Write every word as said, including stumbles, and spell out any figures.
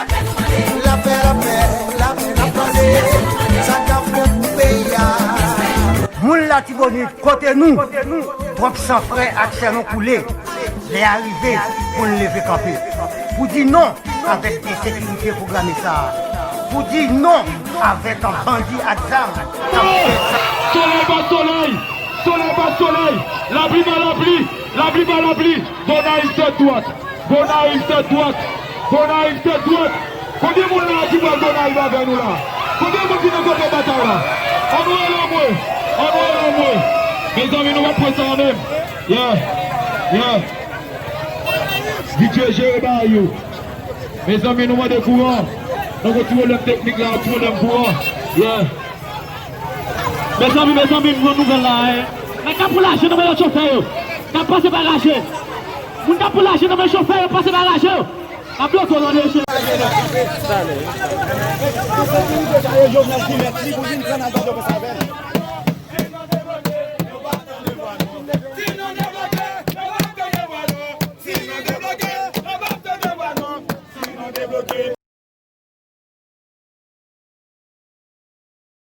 Lapè, lapè, lapè n ap mande, sa k ap fèt pou peyi a. Moun Latibonit, kote nou? Twòp san frè ak sè nou koule. Lè a rive pou n leve kanpe. Pou di non avèk ensekirite pwograme sa a. Pou di non avèk bandi ak zam k ap fè sa. Solèy bat solèy, solèy bat solèy, lapli bat lapli, lapli bat lapli. Gonayiv tèt dwat, Gonayiv tèt dwat, Gonayiv tèt dwat. Konbyen moun la ki pral Gonayiv avè nou la? Konbyen moun ki nan kanpe batay la? Ann voye lanmwe, ann voye lanmwe. Mezanmi, nou p ap pran sa menm. Yeah, yeah. D J jere bagay yo. Mezanmi, nou mande kouran. Nou gen ti pwoblèm teknik la, ti pwoblèm kouran. Yeah. Mezanmi, mezanmi, m jwenn nouvèl la, en. Nèg k ap pran lajan nan men lòt chofè yo. K ap pase bay lajan. Moun k ap pran lajan nan men chofè yo, pase bay lajan yo. N ap bloke w nan deje. Jovenel ki mèt li pou vin pran nan gòj yo konsa.